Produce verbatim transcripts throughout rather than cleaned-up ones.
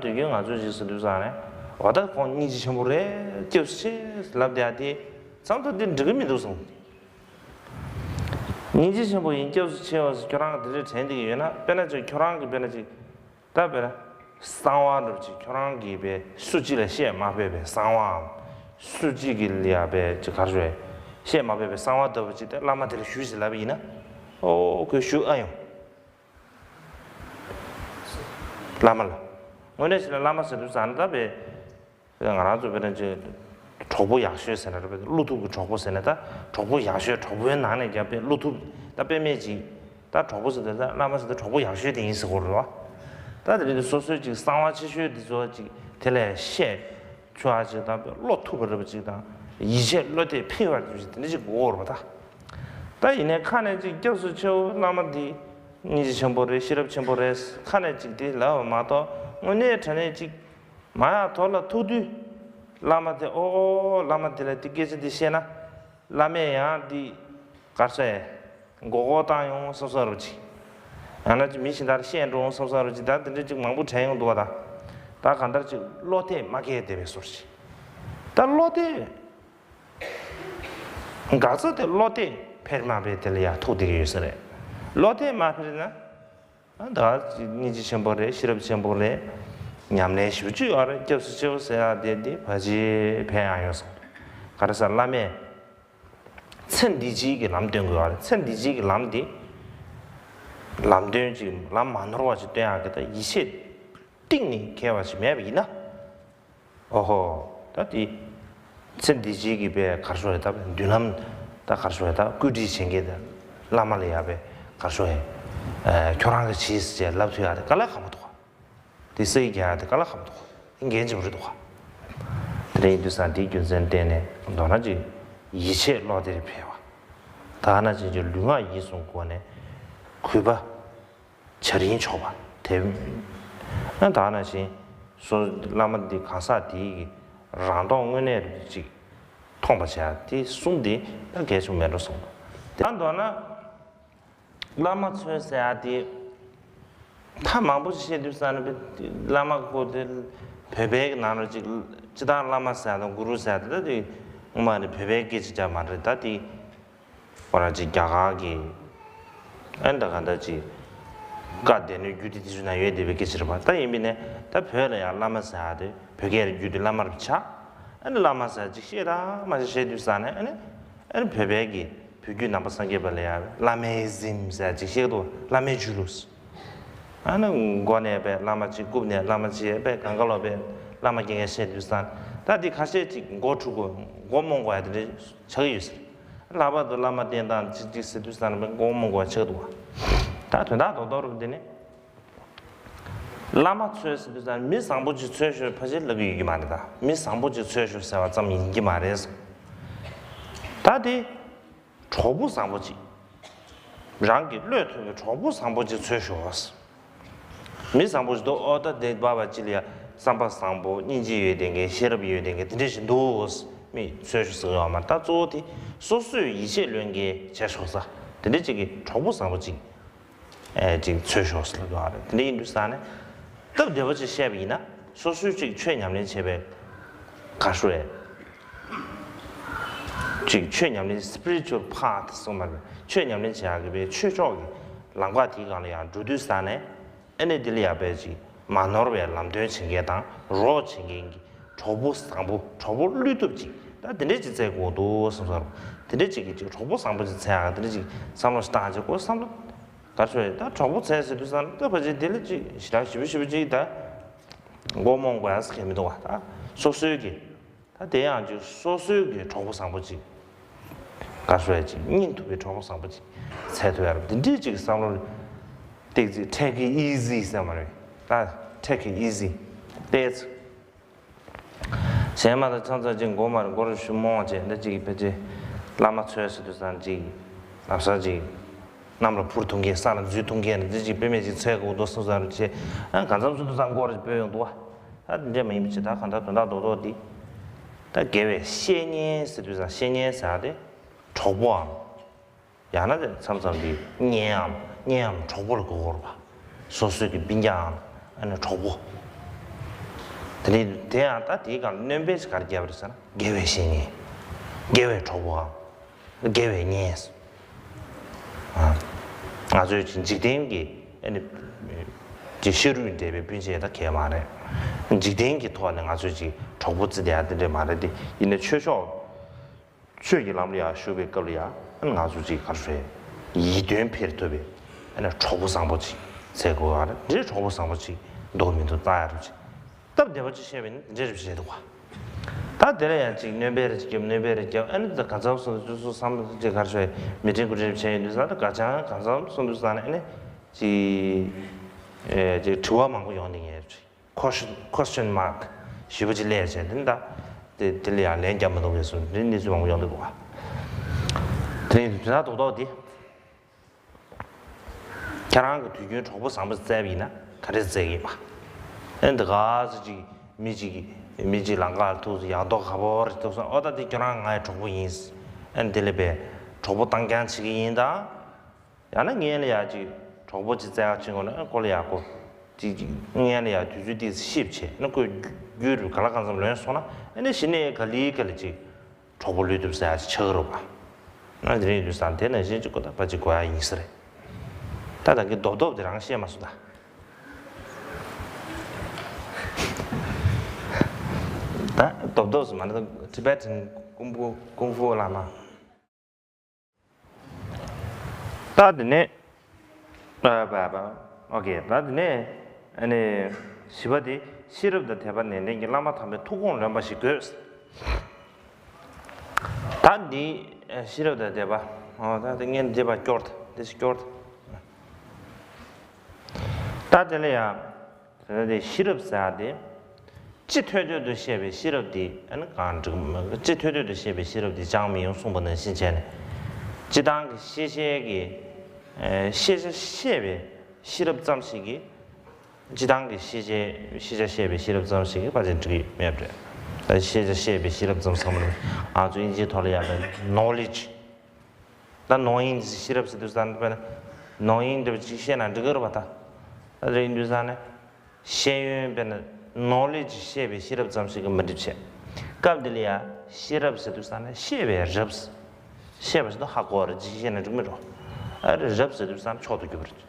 ཡོད་རྒྱུ་ང་ཚོས་ཅིག་ཟེར་དུས་ཙང་ནས་འོ་ད་ཁོང་སྙིང་རྗེ་ཆེན་པོ་རེད། སྐྱབས་སུ་མཆི་ལབ་བསྡད་ཡ་དེ་ཙམ་དུ་དེ་འགྲིག་གི་མི་འདུག་གསུངས། སྙིང་རྗེ་ཆེན་པོ་ཡིན། སྐྱབས་སུ་མཆི་བ་ཟེར་ཁྱོད་རང་གི་དེ་འདྲའི་དྲན་བསྡད་ཀྱི་ཡོད་ན། དཔེར་ན་ཅིག་ཁྱོད་རང་གི་དཔེར་ན་ཅིག་ད་དཔེར་ན་གསང་བ་འདྲ་པོ་ཅིག་ཁྱོད་རང་གིས་དཔེ་སུ་གཅིག་ལ་བཤད་མ་ཕོད་པའི་གསང་བའམ། སུ་གཅིག་གིས་ལ་ཡ་དཔེ་ཅིག་ག་རེ་ཞུ། བཤད་མ་ཕོད་པའི་གསང་བ་ལྟ་བུ་ཅིག་དེ་བླ་མ་དེ་ལ་ཞུས་ཟེར་ལབ་པ་ཡིན་ན། ཨོ་ཁོས་ཞུ་ཨ་ཡོང་། བླ་མ་ལ། དངོས་གནས་བྱས་ན་བླ་མ་ཟེར་དུས་ཙང་ནས་ད་དཔེ། ང་རང་ཚོ་དཔེར་ན་ཅིག་གྲོགས་པོ་ཡག་ཤོས་ཟེར་ན་རེད་པས། བློ་ཐུབ་ཀྱི་གྲོགས་པོ་ཟེར་ན། ད་གྲོགས་པོ་ཡག་ཤོས་གྲོགས་པོའི་ནང་ནས་ཀྱང་དཔེ་བློ་ཐུབ། ད་དཔེ་མེད་ཅིག་ད་གྲོགས་པོ་ཟེར་དུས་ད་བླ་མ་ཟེར་དུས་གྲོགས་པོ་ཡག་ཤོས་དེ་ཡིན་ཟེར་དགོས་རེད་པ། ད་དེ་རིང་དུ་སོ་སོའི་ཅིག་གསང་བ་ཆེ་ཤོས་དེ་ཚོ་ཅིག་དེ་ལས་བཤད་ཆོག་ཨ་ཅིག་དང་། དཔེ་བློ་ཐུབ་པ་རེད་པ་ཅིག་དང་། ཡིད་ཆེས་བློ་གཏད་ཕིང་བ་དེ་ཚོ་ཅིག་དེ་འདྲ་ཅིག་དགོས་རེད་པ། ད་ད་ཡིན་ནའི་ཁ་ནས་ཅིག་སྐྱབས་སུ་མཆིའོ་བླ་མ་འདི་སྙིང་རྗེ་ཆེན་པོ་རེད། ཤེས་རབ་ཆེན་པོ་རེད། ཁ་ནས་ཅིག་དེ་ལབ་པ་མ་གཏོགས་དངོས་གནས་དྲང་གནས་ཅིག་མ་ཡར་ཐོག་ལ་ཐུག་དུས་བླ་མ་དེ། ཨོ་ཨོ་བླ་མ་དེ་ལ་དེ་སྐད་ཆ་འདི་བཤད་ན་བླ་མས་ཡང་འདི་ག་རེ་ཟེར་མགོ་སྐོར་བཏང་ཡོང་བསམ་བསམ་འདྲ་པོ་ཅིག་ཡང་ན་ཅིག་མི་གཞན་དག་ལ་བཤད་འགྲོ་འོང་བསམ་བསམ་འདྲ་པོ་ཅིག་ད་དེ་འདྲ་ཅིག་མང་པོ་དྲན་ཡོང་འདུག་པ། ད་ད་གང་ལྟར་ཅིག་བློ་གཏད་མ་བཀལ་བསྡད་པའི་བཟོ་འདྲ་ཅིག་ད་བློ་གཏད་འགག་རྩ་དེ་བློ་གཏད་འཕེར་མ་འཕེར་དེ་ལ་ཡང་ཐུག་བསྡད་ཀྱི་ཡོད་ས་རེད། བློ་གཏད་མ་འཕེར་ན། ཨ་ད་སྙིང་རྗེ་ཆེན་པོ་རེད། ཤེས་རབ་ཆེན་པོ་རེད། ཉམས་ལེན་ཞེ་པོ་ཅིག་ཡོད་རེད། སྐྱབས་སུ་མཆིའོ་ཟེར་ཡ་དེ་དེ་ཕལ་ཆེར་ཕན་ཡང་ཡོད་སོང་། ག་རེ་ཟེར། བླ་མས་ཚེ་འདི་ཕྱིའི་གི་ལམ་སྟོན་དགོས་པ་རེད། ཚེ་འདི་ཕྱིའི་གི་ལམ་འདི། ལམ་སྟོན་ཅིག་ལམ་མ་ནོར་བ་ཅིག་སྟོན་ཡག་གི་ད་ཡིད་ཆེས་གཏིང་ནས་འཁེལ་བ་ཞིག་མེད་པ་ཡིན་ན། ཨོ་ཧོ། ད་དེ་ཚེ་འདི་ཕྱིའི་གི་དཔེ་ག་རེ་ཞུ་ཡ། ད་མདུན་ལམ་ད་ག་རེ་ཞུ་ཡ། ད་བཀོད་སྒྲིག་བྱེད་མཁན་དེ་བླ་མ་ལ་ཡ་དཔེ་ག་རེ་ཞུ་ཡ། ཨ་ཁྱོད་རང་གིས་བྱེད་ཟེར་ལབ་ཐུབ་ཡ་དེ་དཀའ་ལས་ཁག་པོ་འདུག་དེ་སེལ་རྒྱག་ཡ་དེ་དཀའ་ལས་ཁག་པོ་འདུག་དེ་འགན་ཆེན་པོ་རེད་འདུག་དེ་འདྲ་ཡིན་དུས་ཙང་དེའི་རྒྱུ་མཚན་བརྟེན་ནས་མདོར་ན་ཅིག་ཡིད་ཆེས་བློ་གཏད་འཕེར་བ། ད་ནང་བཞིན་གྱི་ལུས་ངག་ཡིད་གསུམ་སྒོ་ནས་གུས་པ། བྱ་རིན་ཆོག་པ་དེ། ཨ་ད་ནང་བཞིན་སོ་བླ་མ་འདི་གང་ཟག་དེའི་རང་རྟོགས་དངོས་གནས་ཅིག་མཐོང་བ་བྱ་དེ་གསུམ་དེ་ད་གལ་ཆེན་པོ་མེད་འགྲོ་གསུངས། དེ་ད་མདོར་ན་བླ་མ་འཚོལ་ཟེར་ཡ་དེ་ད་མང་པོ་ཞིག་བཤད་དུས་ཙང་ནས་བླ་མ་ཁོ་དེ་བོད་པའི་ནང་ལ་ཅིག་སྤྱིར་བཏང་བླ་མ་ཟེར་ཡ་དང་གུ་རུ་ཟེར་ཡ་དེ་ད་དེ་ངོ་མ་ནི་བོད་པའི་སྐད་ཆ་ཅིག་མ་རེད། ད་དེ། ཁོ་རང་ཅིག་རྒྱ་གར་གྱི་ཨ་ནི་ད་ག་འདྲ་ཅིག་བཀའ་སྡེ་སྣོད་རྒྱུད་སྡེ་དེ་ཚོའི་ནང་ཡོད་བསྡད་པའི་སྐད་ཆ་རེད་པ། ད་ཡིན་པས་ནས་ད་བོད་ལ་ཡང་བླ་མ་ཟེར་ཡ་དེ་བོད་སྐད་ལ་བསྒྱུར་དུས་བླ་མ་རུ་ཆགས། ཨ་ནི་བླ་མ་ཟེར་ཅིག་བཤད་དང་མ་བཤད་བཤད་དུས་ཙང་ནས་ཨ་ནི་ཨ་ནི་བོད་པའི་གི་བོད་བརྒྱུད་ནང་པ་སངས་རྒྱས་པ་ལ་ཡང་བླ་མའི་ཟིམ་ཟེར་ཅིག་བཤད་འདུག་བླ་མའི་ཇུ་ལུ། ཨ་ནི་མགོ་ནས་པའི་བླ་མ་ཅིག་རྐུབ་ནས་བླ་མ་ཅིག་པའི་གང་ག་ལོ་པའི་བླ་མ་སྐད་ངན་བཤད་དུས་ཙང་ད་འདི་ཁ་ཤས་ཅིག་མགོ་འཁྲུ་དགོས་མགོ་རྨོངས་དགོས་ཡ་དེ་འདྲ་ཆགས་ཀྱི་ཡོད་ཟེར། ལྷག་པར་དུ་བླ་མ་བསྟེན་སྟངས་གཅིག་གཅིག་ཟེར་དུས་ཙམ་པ་མགོ་རྨོངས་དགོས་ཆགས་འདུག་བ། ད་དོན་དག་རྡོག་རྡོག་རུ་འདི་ནི། བླ་མ་འཚོལ་ཟེར་དུས་ཙམ་མི་བཟང་པོ་ཅིག་འཚོལ་ཤོག་ཕལ་ཆེར་ལབ་ཀྱི་ཡོད་ཀྱི་མ་རེད། ད་མི་བཟང་པོ་ཅིག་འཚོལ་ཤོག་ཟེར་བ་ཙམ་ཡིན་གྱི་མ་རེད་ཟེར། ད་དེ་གྲོགས་པོ་བཟང་པོ་ཅིག་རང་གི་བློས་ཐུབ་པའི་གྲོགས་པོ་བཟང་པོ་ཅིག་འཚོལ་ཤོག་ཟེར། མི་བཟང་པོ་ཞིག་འདུག་ཨོ་ད་དེ་བ་བ་ཅི་ལ་ཡ་བསམ་པ་བཟང་པོ་སྙིང་རྗེ་ཡོད་བསྡད་མཁན་ཤེས་རབ་ཡོད་བསྡད་མཁན་དེ་འདྲ་ཞིག་འདུག་མི་འཚོལ་ཤོག་ཟེར་ཡོད་མ་རེད། ད་གཙོ་བོ་དེ་སོ་སོས་ཡིད་ཆེས་ལོན་མཁན་བྱས་ཤོག་ཟེར། དེ་འདྲ་ཅིག་གི་གྲོགས་པོ་བཟང་པོ་ཅིག་ཨེ་ཅིག་འཚོལ་ཤོག་ཟེར་ལབ་ཡོད་རེད། དེ་འདྲ་ཡིན་དུས་ཙང་ནས་སྟབས་བདེ་བ་ཅིག་བཤད་པ་ཡིན་ན་སོ་སོས་ཅིག་ཆོས་ཉམས་ལེན་བྱས་པའི་ག་ཤོད་རེད། ཅིག་ཆོས་ཉམས་ལེན་spiritual path་གསུངས་པ་རེད། ཆོས་ཉམས་ལེན་བྱེད་ཡག་གི་བའི་ཆོས་ཕྱོགས་ཀྱི་ལམ་ཁ་དེའི་སྒང་ལ་ཡང་འགྲོ་དུས་ཙང་ནས་ཨ་ནི་དེ་ལ་ཡག་པའི་ཅིག་མ་ནོར་བའི་ལམ་སྟོན་བྱེད་མཁན་དང་རོགས་བྱེད་མཁན་གྱི་གྲོགས་པོ་བཟང་པོ་གྲོགས་པོ་བློས་ཐུབ་ཅིག་ད་དེ་འདྲས་ཅིག་བཙལ་དགོས་འདུག་བསམ་སོང་། དེ་འདྲས་ཅིག་གི་ཅིག་གྲོགས་པོ་བཟང་པོ་ཅིག་འཚོལ་ཡག་དེ་འདྲས་ཅིག་བསམ་བློ་ཞིག་བཏང་ཅིག་ཁོ་བསམ་བློ་ག་རེ་ཞུ་ཡ། ད་གྲོགས་པོ་འཚོལ་ཟེར་དུས་ཙང་ད་ཕལ་ཆེར་དེ་ལ་ཅིག་ཞེ་དྲག་ཞེ་པོ་ཞེ་པོ་ཅིག་ད་མགོ་རྨོངས་དགོས་ཡ་ཟེར་མཁན་མི་འདུག་བ། ད་སོ་སོའི་གི་ད་དེ་ཡང་ཅིག་སོ་སོའི་གི་གྲོགས་པོ་བཟང་པོ་ཅིག་ག་རེ་ཞུ་ཡ་ཅིག་སྙིང་ཐུབ་པའི་གྲོགས་པོ་བཟང་པོ་ཅིག་འཚོལ་ཐུབ་ཡ་རེད། འདི་འདྲའི་ཅིག་བསམ་བློ་ཏིག་ཙི་take it easy་ཟེར་མ་རེད། ད་take it easy། ཏོག་ཙམ་གཞན་མ་ད་ཆང་ཚ་ཅིག་མགོ་མ་རེད། མགོ་རུ་ཤུ་རྨོངས་བྱས་འདི་ཅིག་ཕལ་ཆེར་བླ་མ་འཚོལ་ཟེར་དུས་ཙང་ཅིག་ལམ་སང་ཅིག་གནམ་ལ་འཕུར་ཐུབ་མཁན་ས་ལ་འཛུལ་ཐུབ་མཁན་འདི་ཅིག་དཔེ་མེད་ཅིག་འཚོལ་དགོས་འདུག་བསམ་བསམ་རུ་བྱས། ཨ་གང་འཚམ་སོང་དུས་ཙང་མགོ་རུ་སྤོས་ཡོང་འདུག་བ། ད་འདི་འདྲ་མ་ཡིན་པ་ཅིག་ད་གང་ལྟར་དོན་དག་རྡོག་རྡོག་འདི། ད་དགེ་བའི་བཤེས་གཉེན་ཟེར་དུས་ཙང་བཤེས་གཉེན་ཟེར་ཡ་དེ་གྲོགས་པོའམ། ཡང་ན་དེ་མཚམས་མཚམས་དེ་གཉེན་འམ་གཉེན་འམ་གྲོགས་པོ་ལ་གོ་དགོས་རེད་པ། སོ་སོའི་གི་སྤུན་ཀྱག་འམ་ཨ་ནི་གྲོགས་པོ། དེ་ནས་དེ་ཡང་ད་དེའི་སྒང་ལ་སྣོན་པ་ཞིག་ག་རེ་བརྒྱབ་པ་རེད་ཟེར་ན། དགེ་བའི་བཤེས་གཉེན། དགེ་བའི་གྲོགས་པོའམ། དགེ་བའི་གཉེན། ང་ཚོས་ཅིག་འཇིག་རྟེན་གྱི་ཨ་ནི་ཅིག་ཤ་རུས་འདྲེས་པའི་སྤུན་མཆེད་ད་གལ་མ་རེད། འཇིག་རྟེན་གྱི་ཐོག་ནས་ང་ཚོས་ཅིག་གྲོགས་པོ་བརྩི་བསྡད་ཡ་དེ་འདྲས་མ་རེད་དེ། ཡིན་ནའི་ཆོས་ཕྱོགས། ཆོས་ཀྱི་ལམ་ལ་ཡང་ཞུགས་པའི་སྐབས་ལ་ཡང་ང་ཚོ་ཅིག་ག་རེ་ཡིད་རྟོན་འཕེར་ཐུབ་པའི་ཨ་ནི་གྲོགས་པོ་བཟང་པོ་ཅིག་བཙལ་དགོས་པ་རེད། འདྲའི་གྲོགས་པོ་བཟང་པོ་ཅིག་འདུག་མི་འདུག་བལྟ་ཡ་རུ་ཅིག་སྟབས་བདེ་པོ་ཅིག་བཤད་པ་ཡིན་ན་འདྲའི་རུ་བྱེད་འདུག་ག་ད་དེ་ལ་ཡང་ཅིག་སྣོན་པའི་རེ་ཅིག་སྣོན་པའི་རེ་རྒྱབ། ཨ་ནི་ད་ག་ཚོད་སོང་ཚོད་སོང་བསམ་ཅིག་ག་རེ་ཞུ་མི་དྲན་དགུ་དྲན་བྱས་ཡོང་དུས་ས་ད་ག་ཅང་ག་ཚོད་སོང་དུས་ས་ནས་ཨ་ནི་ཅིག་ཨེ་ཅིག་དྲི་བ་མང་པོ་ཡོང་ནི་ངེས་རེད། Question, question mark ཞེ་པོ་ཅིག་སླེབས་བྱས་དེ་ད་དེ་དེ་ལ་ཡང་ལན་རྒྱག་མི་ཐུབ་པའི་བཟོ་འདྲའི་གནས་ཚུལ་མང་པོ་ཡོང་གི་འདུག་ག་དེ་ནས་དོན་དག་རྡོག་རྡོག་འདི། ཁྱེད་རང་གི་དུས་རྒྱུན་གྲོགས་པོ་བཟང་པོ་བཙལ་བ་ཡིན་ན་ག་རེ་བཙལ་གི་ཡིན་པ། ཨེ་འདི་ག་ཚོད་ཅིག་མི་ཅིག་མི་ཅིག་ལམ་ཁ་ལ་ཐུག་སོང་། ཡག་མདོག་ཁ་པོ་རེ་ཐུག་སོང་། ཨོ་ད་འདི་ཁྱོད་རང་ང་ཡི་གྲོགས་པོ་ཡིན། ཨེ་འདི་ལས་པའི་གྲོགས་པོ་བཏང་རྐྱང་བྱེད་ཀྱི་ཡིན་ད། ཡང་ན་སྔོན་ལ་ཡ་ཅིག་གྲོགས་པོ་ཅིག་བཙལ་ཡག་ཕྱིན་དགོས་ན་ཨ་ཁོ་ལ་ཡ་ཁོ་ཅིག་ཅིག་སྔོན་ལ་ཡ་དུས་ཚོད་ཏིག་ཙམ་ཤིབ་བྱས་ན་ཁོས་རྒྱུ་རུ་ག་ལ་གང་འཚམ་ལོན་སོང་ན་ཨ་ནི་གཞི་ནས་ག་ལེ་ག་ལེ་ཅིག་གྲོགས་པོ་ལུས་ཐུབ་ས་ཡ་ཅིག་ཆགས་ཀྱི་རེད་པ། ང་དེ་རིང་དུས་སང་དེ་ནང་བཞིན་ཅིག་ཁོ་ད་པ་ཅིག་དགོས་ཡ་ཡིན་ས་རེད། ད་ད་གིན་རྡོབ་རྡོབ་དེ་རང་བཤད་མ་སོང་ད། ད་རྡོབ་རྡོབ་སུ་མ་ན་ད་Tibetan ཀུང་ཕུ་ཀུང་ཕུ་བླ་མ། ད་དེ་ནས་ཨ་བ་བ་ཨོ་ཀེ། ད་དེ་ནས་ཨ་ནི་བཞི་པ་དེ་ཤེས་རབ་དང་དད་པ་ནན་ཏན་གྱི་བླ་མ་དམ་པའི་ཐུགས་དགོངས་ལོན་པ་ཞིག་དགོས། ད་འདི་ཤེས་རབ་དང་དད་པ་ཨོ་ད་དེ་ངས་འདི་པ་སྐྱོར་ད་དེ་ཞིག་སྐྱོར་ད། ད་དེ་ལ་ཡང་། དེ་ནས་ཤེས་རབ་ཟེར་ཡ་དེ། སྤྱི་ཐོས་ཐོས་དུ་བཤད་པའི་ཤེས་རབ་དེ་ཨ་ནི་གང་འགྲིག་སྤྱི་ཐོས་ཐོས་དུ་བཤད་པའི་ཤེས་རབ་དེ་ཅང་མི་ཡོང་གསུངས་པ་ནང་བཞིན་བྱས་ནས། སྤྱི་བཏང་གི་ཤེས་བྱའི་གི་ཤེས་བྱ་ཤེས་པའི་ཤེས་རབ་ཙམ་ཞིག་གིས། སྤྱི་བཏང་གི་ཤེས་བྱའི་ཤེས་བྱ་ཤེས་པའི་ཤེས་རབ་ཙམ་ཞིག་གིས་ཕལ་ཆེར་འགྲིག་གི་མེད་པ་རེད། ད་ཤེས་བྱ་ཤེས་པའི་ཤེས་རབ་ཙམ་ཟེར་བ་ནི་ང་ཚོ་དབྱིན་ཇིའི་ཐོག་ལ་ཡ་ལ་knowledge། ད་ནོ་ཡིན་ཤེས་རབ་ཟེར་དུས་ཙང་དཔེར་ན་ནོ་ཡིན་འདྲ་བ་ཅིག་བཤད་ན་འགྲིག་གི་རེད་པ། ད་ད་རེད་འདུག་ཙང་ནས་ཤེས་ཡོན་དཔེར་ན་ནོ་ལེ་ཇི་ཤེས་པའི་ཤེས་རབ་ཙམ་ཞིག་གིས་མི་འགྲིག་བྱས། སྐབས་འདི་ལ་ཡང་ཤེས་རབ་ཟེར་དུས་ཙང་ནས་ཤེས་པའི་རབ། ཤེས་པ་ཞིག་ཏུ་ཧ་གོ་བ་རེད་ཅིག་བཤད་ན་འགྲིག་མི་འགྲོ། ཨ་རེ་རབ་ཟེར་དུས་ཙང་མཆོག་ཏུ་གྱུར་པ་རེད།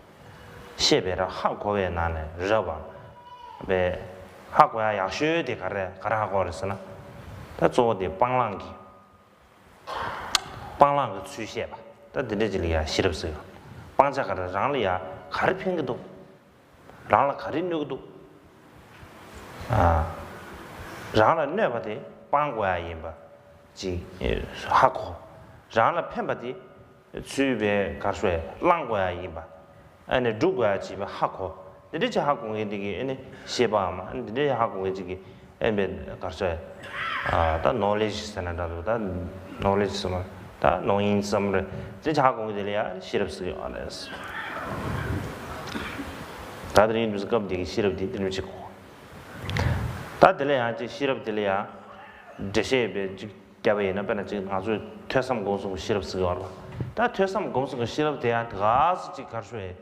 ཤེས་པའི་རབ་ཧ་གོ་བའི་ནང་ནས་རབ་པ། པའི་ཧ་གོ་ཡ་ཡག་ཤོས་དེ་ག་རེ་ག་རེ་ཧ་གོ་བ་རེད་ཟེར་ན། ད་གཙོ་བོ་དེ་སྤང་བླང་གི་སྤང་བླང་གི་ཚུལ་བཤད་པ། ད་འདི་འདྲ་ཅིག་ལ་ཡ་ཤེས་རབ་ཟེར་བ། སྤང་བྱ་ག་རེ་རང་ལ་ཡ་ག་རེ་ཕན་གྱི་འདུག་རང་ལ་ག་རེ་གནོད་ཀྱི་འདུག་ཨ། རང་ལ་གནོད་པ་དེ་སྤང་དགོས་ཡ་ཡིན་པ་ཅིག་ཧ་གོ། རང་ལ་ཕན་པ་དེ་ཚུལ་བའི་གར་ཤོད་བླང་དགོས་ཡ་ཡིན་པ། ཨ་ནི་སྒྲུབ་དགོས་ཡ་ཅིག་ཧ་གོ། འདི་འདྲ་ཅིག་ཧ་གོ་མཁན་དེ་གི་ཨ་ནི་ཤེས་པའམ་ཨ་ནི་འདི་འདྲ་ཧ་གོ་མཁན་ཅིག་གི་ཨ་ནི་གར་ཤོད། ཨ་ད་ནོ་ལེ་ཇི་ཟེར་ན་འདྲ་འདུག་ད་ནོ་ལེ་ཇི་ཟེར་ན་ད་ནོ་ཡིན་ཟེར་ན་རེད། འདི་ཅིག་ཧ་གོ་མཁན་དེ་ལ་ཡ་ཤེས་རབ་ཟེར་གི་ཡོད་རེད། ད་དེ་རིང་འདུག་སྐབས་འདི་གི་ཤེས་རབ་འདི་འདི་འདྲ་ཅིག་གོ། ད་དེ་ལ་ཡང་ཅིག་ཤེས་རབ་དེ་ལ་ཡང་འགྲེལ་བཤད་པའི་ཅིག་བརྒྱབ་པ་ཡིན་ན། དཔེར་ན་ཅིག་ང་ཚོས་ཐོས་བསམ་སྒོམ་གསུམ་གྱི་ཤེས་རབ་ཟེར་གྱི་ཡོད་རེད་པ། ད་ཐོས་བསམ་སྒོམ་གསུམ་གྱི་ཤེས་རབ་དེ་ཡང་དེ་ག་ཚོད་ཅིག་གར་ཤོད་ཡིན།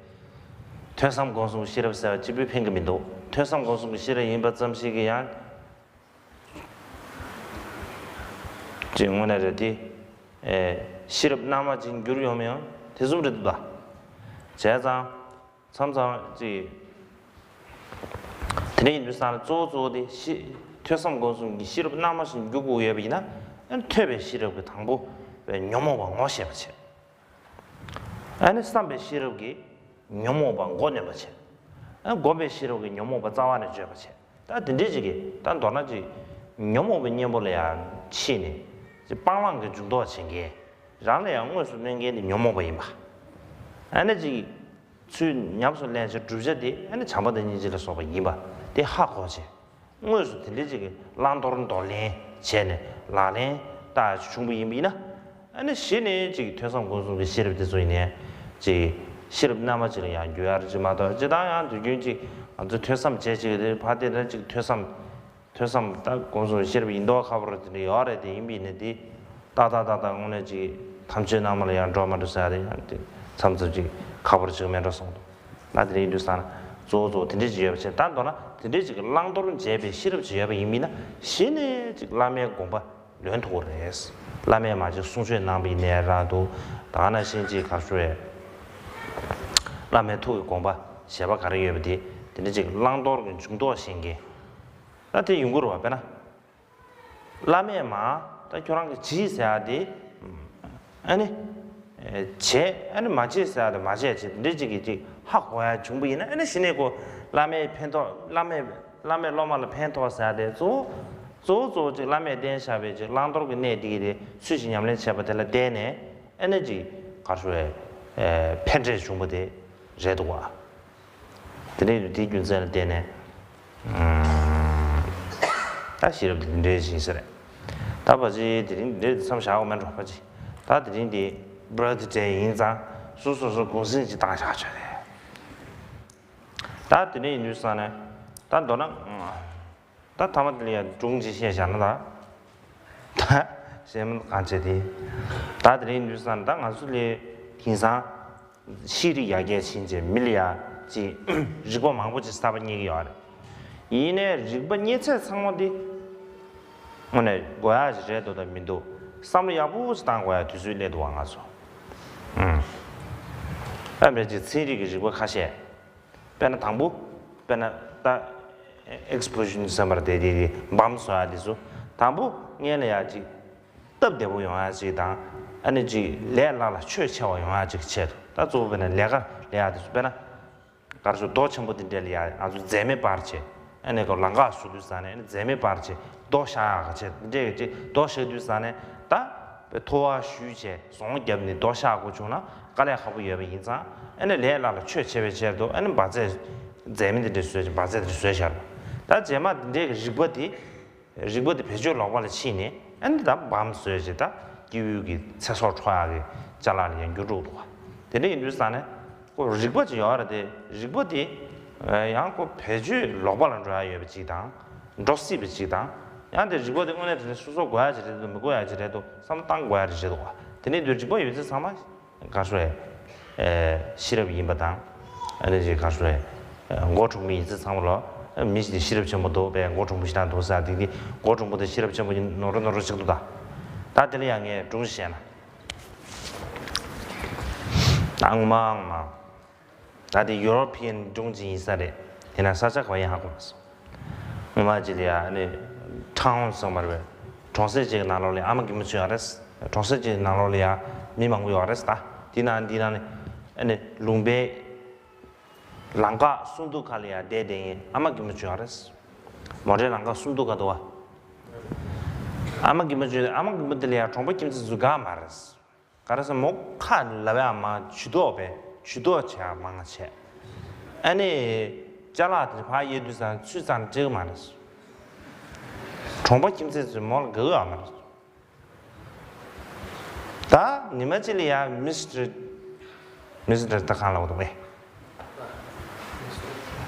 ཐོས་བསམ་སྒོམ་གསུམ་གྱི་ཤེས་རབ་ཟེར་བ་གཅིག་པུས་ཕན་གྱི་མི་འདུག་ཐོས་བསམ་སྒོམ་གསུམ་གྱི་ཤེས་རབ་ཡིན་པ་ཙམ་ཞིག་གིས་ཡང་ཅིག་དངོས་གནས་རེད་དེ། ཨེ་ཤེས་རབ་རྣལ་མ་ཅིག་འགྱུར་ཡོང་མི་ཡོང་དེ་གསུམ་རེད་འདུག་ད། བྱས་ཙང་། མཚམས་མཚམས་ཅིག་དེ་འདྲ་ཡིན་དུས་ཙང་ལ་གཙོ་བོ་གཙོ་བོ་དེ་ཤེས་ཐོས་བསམ་སྒོམ་གསུམ་གྱི་ཤེས་རབ་རྣལ་མ་ཞིག་འགྱུར་དགོས་ཡོད་པ་ཡིན་ན། ཨ་ནི་ཐོས་པའི་ཤེས་རབ་ཀྱིས་དང་པོ་ཉོན་མོངས་པ་ངོ་ཤེས་པ་བྱེད། ཨ་ནི་བསམ་པའི་ཤེས་རབ་ཀྱིས་ཉོན་མོངས་པ་མགོ་གནོན་པ་བྱེད། ཨ་ནི་སྒོམ་པའི་ཤེས་རབ་ཀྱིས་ཉོན་མོངས་པ་རྩ་བ་ནས་གཅོད་པ་བྱེད། ད་དེ་འདྲའི་ཅིག་གིས་ད་མདོར་ན་ཅིག་ཉོན་མོངས་པའི་གཉེན་པོ་ལ་ཡང་ཕྱིན་ནས་ཅིག་སྤང་བླང་གི་འཇུག་ལྡོག་བྱེད་མཁན། རང་ལ་ཡང་དངོས་སུ་གནོད་མཁན་དེ་ཉོན་མོངས་པ་ཡིན་པ། ཨ་ནི་ཅིག་ཚུལ་ཉམས་སུ་ལེན་བྱེད་བསྒྲུབ་བྱ་དེ་ཨ་ནི་བྱམས་པ་དང་སྙིང་རྗེ་ལ་སོགས་པ་ཡིན་པ་དེ་ཧ་གོ་བྱས། དངོས་སུ་དེ་འདྲའི་ཅིག་གི་བླང་དོར་འདོར་ལེན་བྱས་ནས་ལག་ལེན་བསྟར་བྱུང་བ་ཡིན་པ་ཡིན་ན། ཨ་ནི་གཞི་ནས་ཅིག་ཐོས་བསམ་སྒོམ་གསུམ་གྱི་ཤེས་རབ་དེ་ཚོ་ཡིན་ནའི་ཅིག་ཤེས་རབ་རྣལ་མ་ཅིག་ལ་ཡང་འགྱུར་ཡ་རེད་ཅིག་མ་གཏོགས། སྤྱིར་བཏང་ཡང་དུས་རྒྱུན་ཅིག་ང་ཚོ་ཐོས་བསམ་བྱས་ཅིག་རེད་ཕ་དེ་འདྲ་ཅིག་ཐོས་བསམ། ཐོས་བསམ་ད་སྒོམ་གསུམ་ཤེས་རབ་ཡིན་མདོག་ཁ་པོ་རེད་དེ་འདྲ་ཡོད་རེད་དེ། ཡིན་པ་ཡིན་ནའི་དེ་ཏག་ཏག་ཏག་ཏག་དངོས་གནས་ཅིག་དམ་ཆོས་རྣལ་མ་ལ་ཡང་འགྲོ་མ་འགྲོ་ཟེར་ཡ་དེ་ཡང་དེ་མཚམས་མཚམས་ཅིག་ཁག་པོ་ཅིག་མེད་འགྲོ་སོང་འདུག་ད་དེ་འདྲ་ཡིན་དུས་ཙང་ན་ གཙོ་བོ་གཙོ་བོ་དེ་འདྲས་ཅིག་ཡོད་པ་བྱས། ད་མདོར་ན་དེ་འདྲས་ཅིག་གི་བླང་དོར་འབྱེད་པའི་ཤེས་རབ་ཅིག་ཡོད་པ་ཡིན་མིན་ན། གཞི་ནས་ཅིག་བླ་མའི་དགོངས་པ་ལོན་ཐུབ་ཀྱི་རེད། བླ་མས་མ་ཅིག་གསུང་ཆོས་གནང་བ་ཡིན་ནའི་རག་འདུག་ད་ག་ནང་བཞིན་ཅིག་ག་རེ་ཞུ་རེད། བླ་མའི་ཐུགས་ཀྱི་དགོངས་པ་བཞེད་པ་ག་རེ་ཡོད་པ་དེ། དེ་འདྲས་ཅིག་བླང་དོར་གྱི་འཇུག་ལྡོག་ཤེས་མཁན། ད་དེ་ཡོང་གི་རེད་བ། དཔེར་ན། བླ་མས་མ་ད་ཁྱོད་རང་གིས་བྱེད་ཟེར་ཡ་དེ། ཨ་ནི། བྱེད། ཨ་ནི་མ་བྱེད་ཟེར་ཡ་དེ་མ་བྱེད་ཅེས་འདི་འདྲས་ཅིག་གིས་ཅིག་ཧ་གོ་ཡ་བྱུང་བ་ཡིན་ན། ཨ་ནི་གཞི་ནས་ཁོ་བླ་མས་ཕན་ཐོགས། བླ་མས། བླ་མས་སློབ་མ་ལ་ཕན་ཐོགས་ཟེར་ཡ་དེ་གཙོ་བོ། གཙོ་བོ་གཙོ་བོ་ཅིག་བླ་མས་བསྟན་བཞག་པའི་ཅིག་བླང་དོར་གྱི་གནད་འདི་གི་དེ་ཚུལ་བཞིན་ཉམས་ལེན་བྱས་པ་དེ་ལ་བརྟེན་ནས། ཨ་ནི་ཅིག་ག་རེ་ཞུ་རེད། ཕན་འབྲས་བྱུང་བ་དེ་རེད་འདུག་བ། དེ་འདྲའི་དུས་དེའི་རྒྱུ་མཚན་ལ་བརྟེན་ནས། ཨམ། ད་ཤེས་རབ་དེ་འདི་འདྲའི་ཞིག་ས་རེད། ད་ཕལ་ཆེར་དེ་རིང་འདི་འདྲའི་མཚམས་བཞག་འོ་མེད་འགྲོ། ཕལ་ཆེར་ད་དེ་རིང་དེ་བྷར་ཐི་ཌེ་ཡིན་ཙང་སོ་སོ་སོ་གུང་སེང་ཅིག་བཏང་བཞག་ཆོག་རེད། ད་དེ་འདྲ་ཡིན་དུས་ཙང་ནས། ད་མདོར་ན། ད་ཐ་མ་དེ་ལ་ཡང་སྒྲུང་ཅིག་བཤད་བཞག་ན་ད། ད་བཤད་མིན་གང་བྱེད་དེ། ད་དེ་རིང་དུས་ཙང་ད་ང་ཚོ་ལས་དེང་སང་ཤེས་རིག་ཡར་རྒྱས་ཕྱིན་བྱས་མི་ལ་ཡ་ཅིག་རིག་པ་མང་པོ་ཅིག་གསར་པ་རྙེད་ཀྱི་ཡོད་རེད། ཡིན་ནའི་རིག་པ་རྙེད་ཚད་ཚང་མ་དེ་དངོས་གནས་དགོས་ཡ་ཞིག་རེད་འདུག་དང་མི་འདུག་བསམ་བློ་ཡག་པོ་ཞིག་བཏང་དགོས་ཡ་དུས་ཚོད་སླེབས་འདུག་བ། ང་ཚོ། ཨ་མེད་ཅིག་ཚན་རིག་གི་རིག་པ་ཁ་ཤས། དཔེར་ན་དང་པོ། དཔེར་ན་ད་ཨེག་སི་པོ་ཟི་ཤན་ཟེར་བ་རེད་དེ། དེ་དེ་འབམ་བཟོ་ཡ་དེ་ཚོ། དང་པོ་སྔོན་ལ་ཡ་ཅིག་སྟབས་བདེ་པོ་ཡོང་ཡ་ཅིག་དང་། ཨ་ནི་ཅིག་ལས་སླ་ལ་ཆོད་ཆེ་བ་ཡོང་ཡ་ཅིག་ཆེད་དུ། ད་གཙོ་བོ་དཔེར་ན་ལས་ཀ་ལས་ཡ་དེ་ཚོ། དཔེར་ན་ག་རེ་ཞུ། རྡོ་ཆེན་པོ་དེ་འདྲ་ལ་ཡ་ང་ཚོ་འཛེག་མེ་སྤར་བྱས། ཨ་ནི་ཁོ་ལམ་ཁ་བཟོ་དུས་ཙང་ནས་ཨ་ནི་འཛེག་མེ་སྤར་བྱས་རྡོ་བཞག་ཡག་གི་ཆེད། དེ་འདྲའི་ཅིག་རྡོ་བཞག་དུས་ཙང་ནས་ད་དཔེ་ཐོ་བ་གཞུས་བྱས་ཟོང་བརྒྱབ་ནས་རྡོ་བཞག་དགོས་བྱུང་ན་དཀའ་ལས་ཁག་པོ་ཡོད་པ་ཡིན་ཙང་། ཨ་ནི་ལས་སླ་ལ་ཆོད་ཆེ་བའི་ཆེད་དུ། ཨ་ནི་འབར་རྫས། འཛེག་མེ་འདི་འདྲ་བཟོས་བྱས་འབར་རྫས་འདི་འདྲ་བཟོས་བཞག་པ། ད་རྗེས་མ་འདི་འདྲའི་རིག་པ་འདི། རིག་པ་འདི་བེད་སྤྱོད་ལོག་པ་ལ་ཕྱིན་ནས། ཨ་ནི་ད་འབམ་བཟོས་བྱས་ད་སྐྱེ་བོའི་གི་ཚེ་སྲོག་འཕྲོག་ཡག་གི་ཅ་ལག་ལ་ཡང་འགྱུར་འགྲོ་འདུག་བ། དེ་འདྲ་ཡིན་དུས་ཙང་ནས། ཁོ་རིག་པ་ཅིག་ཡོད་རེད་དེ། རིག་པ་དེ་ཡང་ཁོ་བེད་སྤྱོད་ལོག་པ་ལ་འགྲོ་ཡ་ཡོད་པ་ཅིག་དང་། འགྲོ་སྲིད་པ་ཅིག་དང་། ཡང་དེ་རིག་པ་དེ་དངོས་གནས་དྲང་གནས་སོ་སོ་དགོས་ཡ་ཅིག་རེད་འདུག་མི་དགོས་ཡ་ཅིག་རེད་འདུག་བསམ་བློ་བཏང་དགོས་ཡ་རེད་འདུག་བ། དེ་ནས་དུས་རིག་པ་ཡོད་ཚད་ཚང་མ་ག་རེ་ཞུ་རེད། ཤེས་རབ་ཡིན་པ་དང་། ཨ་ནི་ཅིག་ག་རེ་ཞུ་རེད། མགོ་གྲུང་མོ་ཡིན་ཚད་ཚང་མ་ལོ། མི་ཞིག་དེ་ཤེས་རབ་ཆེན་པོ་འདུག་པས། མགོ་གྲུང་མོ་ཞིག་དང་འདུག་ས་དེ་དེ། མགོ་གྲུང་མོ་དེ་ཤེས་རབ་ཆེན་པོ་ཡིན་ནོར་ནོར་ཅིག་འདུག་ད། ད་དེ་ལ་ཡང་ངས་སྒྲུང་ཞིག་བཤད་ན། ཨང་མ་ཨང་མ། ད་དེ་ཡུ་རོ་པི་ཡན་སྒྲུང་ཅིག་ཡིན་ས་རེད། ཡིན་ན་ས་ཆ་ག་བ་ཡིན་ཧ་གོ་མ་སོང་། སྔོན་མ་ཅིག་ལ་ཡ་ཨ་ནི་ཊའུན་ཟེར་བ་རེད། གྲོང་གསེབ་ཅིག་གི་ནང་ལོགས་ལ་ཡ་ཨ་མ་རྒན་མོ་ཅིག་ཡོད་རེད། གྲོང་གསེབ་ཅིག་གི་ནང་ལོགས་ལ་ཡ་མི་མང་པོ་ཡོད་རེད་ད། དེ་ནང་དེ་ནང་ནས་ཨ་ནི་ལུང་པའི་ལམ་ཁ་སུམ་མདོ་ཁ་ལ་ཡ་བསྡད་བསྡད་མཁན་ཨ་མ་རྒན་མོ་ཅིག་ཡོད་རེད། མོ་ཊའི་ལམ་ཁ་སུམ་མདོ་ཁ་འདུག་བ། ཨ་མ་རྒན་མོ་ཅིག་ཨ་མ་རྒན་མོ་དེ་ལ་ཡ་གྲོང་པ་ཁྱིམ་མཚེས་ཚོ་དགའ་མ་རེད། ག་རེ་ཟེར། མོ་ཁ་ལབ་ཡག་མང་། ཇུས་གཏོགས་པས་ཇུས་གཏོགས་བྱེད་ཡག་མང་བྱས། ཨ་ནི་ཅ་ལག་དེ་ཕར་གཡར་དུས་ཙང་ཚུར་ཙང་འགྲིག་གི་མ་རེད། གྲོང་པ་ཁྱིམ་མཚེས་ཚོས་མོ་ལ་དགའ་གི་ཡོད་མ་རེད། ད་ཉི་མ་གཅིག་ལ་ཡ་མི་སི་ཊར། མི་སི་ཊར་ད་གང་ལབ་དགོས་རེད།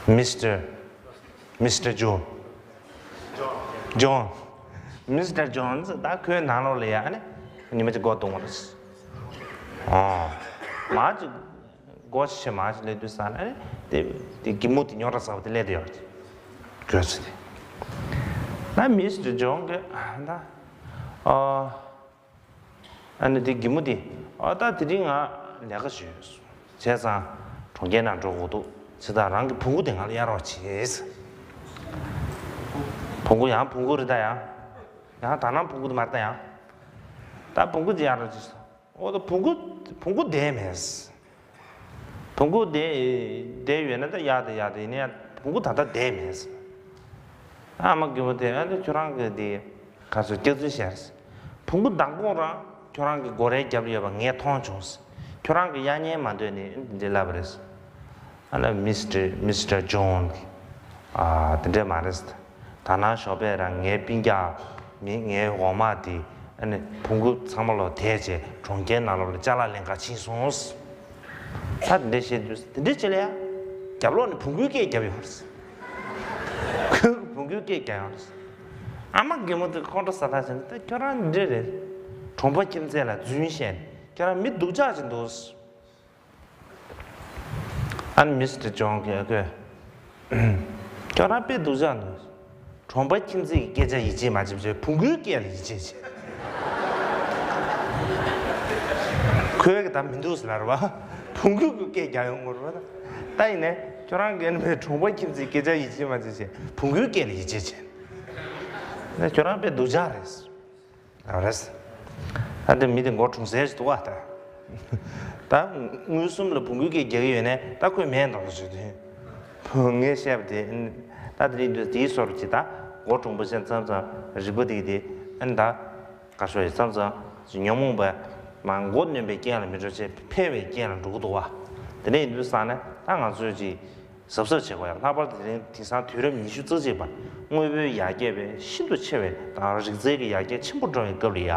མི་སི་ཊར། མི་སི་ཊར་ཇོན། ཇོན། མི་སི་ཊར་ཇོན་ད་ཁོའི་ནང་ལོགས་ལ་ཡ་ཨ་ནི་ཉི་མ་གཅིག་སྒོ་རྡུང་བ་རེད། ཨོ། མ་གཅིག་སྒོ་ཕྱེ་མ་གཅིག་སླེབས་དུས་ཙང་ཨ་ནི་དེ་དེ་གི་མོ་དེ་རྙོག་དྲ་ཚ་བ་དེ་སླེབས་བསྡད་ཡོད་རེད། དགོས་ཚེ་དེ། ད་མི་སི་ཊར་ཇོན་གི་ད། ཨོ། ཨ་ནི་དེ་གི་མོ་དེ། ཨ་ད་དེ་རིང་ང་ལས་ཀ་ཞུས་ཡོད། བྱས་ཙང་གྲོང་ཁྱེར་ནང་འགྲོ་དགོས་འདུག་བྱས་ཙང་རང་གི་བོང་གུ་དེ་ང་ལ་གཡར་རོགས་བྱེད། བོང་གུ་ཡང་བོང་གུ་རེད་ད་ཡ། ཡང་ད་ནང་བོང་གུ་དེ་མ་རེད་ད་ཡ། ད་བོང་གུ་དེ་གཡར་རོགས་བྱེད། ཨོ་ད་བོང་གུ་བོང་གུ་བསྡད་མེད། བོང་གུ་བསྡད་བསྡད་ཡོད་ན་ད་གཡར་ད་གཡར་ད། ཡིན་ན་ཡང་བོང་གུ་ད་ལྟ་བསྡད་མེད། ཨ་མ་རྒན་མོ་དེ། ཨ་ནི་ཁྱོད་རང་གི་དེ་ག་ཚོད་སྐྱག་རྫུན་བཤད། བོང་གུ་མདང་དགོང་རང་ཁྱོད་རང་གི་སྒོ་རའི་རྒྱབ་ལ་ཡོད་པ་ངས་མཐོང་བྱུང་། ཁྱོད་རང་གི་གཡར་ཉན་མ་འདོད་ནས་འདི་ལབ་པ་རེད། ཨ་ལ་མི་སི་ཊར་མི་སི་ཊར་ཇོན་གྱིས། ཨ་དེ་འདྲས་མ་རེད། ད་ནང་ཞོགས་པས་རང་ངའི་སྤུན་ཀྱག་མི་ངའི་འོག་མ་དེ་ཨ་ནི་བོང་གུ་ཚང་མ་ལོག་དེད་བྱས་གྲོང་ཁྱེར་ནང་ལོགས་ལ་ཅ་ལག་ལེན་ག་ཕྱིན་སོང་། ད་དེ་འདྲས་བཤད་དུས་དེ་འདྲས་བྱེད་ལ་ཡ། རྒྱབ་ལོགས་ནས་བོང་གུའི་སྐད་རྒྱབ་ཡོང་རེད། ཁོས་བོང་གུའི་སྐད་རྒྱག་ཡོང་རེད། ཨ་མ་རྒན་མོ་དེ་ཁོང་ཁྲོ་ཟ་ཐག་ཆོད་ནས། ད་ཁྱོད་རང་འདི་འདྲས་རེད། གྲོང་པ་ཁྱིམ་མཚེས་ལ་རྫུན་བཤད་ནས་ཁྱོད་རང་མི་སྡུག་ཅག་ཅིག་འདུག་ཨ་ནི་མི་སི་ཊར་ཇོན་གྱིས་ཁོས། ཁྱོད་རང་དཔེ་སྡུག་ཅག་འདུག་གྲོང་པ་ཁྱིམ་མཚེས་ཀྱི་སྐད་ཆ་ཡིད་ཆེས་མ་བྱེད་པ་བྱས། བོང་གུའི་སྐད་ལ་ཡིད་ཆེས་བྱེད། ཁོའི་གི་ད་མི་འདུག་ཟེར་ལབ་རེད་པ། བོང་གུ་གི་སྐད་རྒྱག་ཡོང་གི་རེད་པ། ད་ཡིན་ནའི་ཁྱོད་རང་གི་ཨ་ནི་བའི་གྲོང་པ་ཁྱིམ་མཚེས་སྐད་ཆ་ཡིད་ཆེས་མ་བྱེད་བྱས། བོང་གུའི་སྐད་ལ་ཡིད་ཆེས་བྱེད། ད་ཁྱོད་རང་དཔེ་སྡུག་ཅག་རེད། ཨ་རེད། ད་དེ་མི་དེ་མགོ་གྲུང་ཟེར་ཞིག་འདུག་པ་ད། ད་མངོན་སུམ་ལ་བོང་གུའི་སྐད་རྒྱག་གི་ཡོད་ནའི་ད་ཁོས་མེད་འདོགས་ལ་བྱེད་དུས། ངས་བཤད་པ་དེ། ད་དེ་རིང་དུས་དེའི་སོར་གྱི་ད་མགོ་གྲུང་པོ་ཅན་ཙམ་ཙམ་རིག་པ་དེ་གི་དེ། ཨ་ནི་ད་ག་ཤོ་ཡི་ཙམ་ཙམ་ཉོན་མོངས་པ་མ་མགོ་གནོན་པའི་རྐྱེན་ལ་མི་འགྲོ་བྱས་འཕེལ་བའི་རྐྱེན་ལ་འགྲོ་གི་འདུག་པ། དེ་འདྲ་ཡིན་དུས་ཙང་ནས་ད་ང་ཚོས་ཅིག་གཟབ་གཟབ་བྱེད་དགོས་ཡ། ལྷག་པར་དུ་དེ་རིང་དེང་སང་དུས་རབས་ཉི་ཤུ་རྩ་གཅིག་པ། དངོས་པོའི་ཡར་རྒྱས་པའི་ཤིན་ཏུ་ཆེ་བའི་དང་རིག་རྩལ་གྱི་ཡར་རྒྱས་ཆེན་པོ་འགྲོ་བའི་སྐབས་ལ་ཡ།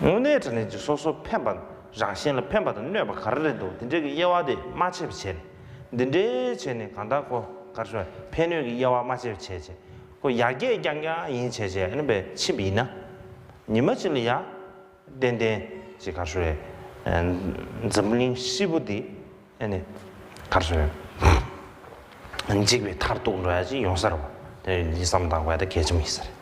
དངོས་གནས་དྲང་གནས་ཀྱི་སོ་སོ་ཕན་པ། རང་གཞན་ལ་ཕན་པ་དང་གནོད་པ་ག་རེ་རེད་འདུག་དེ་འདྲའི་གི་དབྱེ་བ་དེ་མ་ཕྱེ་བ་བྱས་ནས། འདི་འདྲའི་བྱས་ནས་གང་ལྟར་ཁོ་ག་རེ་ཟེར། ཕན་གནོད་ཀྱི་དབྱེ་བ་མ་ཕྱེ་བ་བྱས་བྱས། ཁོ་ཡར་རྒྱས་རྐྱང་རྐྱང་ཡིན་བྱས་བྱས། ཨ་ནི་བས་ཕྱིན་པ་ཡིན་ན། ཉི་མ་གཅིག་ལ་ཡ། ཏན་ཏན་ཅིག་ག་རེ་ཟེར། འཛམ་གླིང་ཧྲིལ་པོ་འདི་ཨ་ནི་ག་རེ་ཟེར། འཇིག་པའི་མཐར་ཐུག་འགྲོ་ཡ་ཅིག་ཡོང་ས་རེད་པ། དེ་འདི་བསམ་བློ་བཏང་དགོས་ཡ་ད་གལ་ཆེན་པོ་ཡིན་ས་རེད།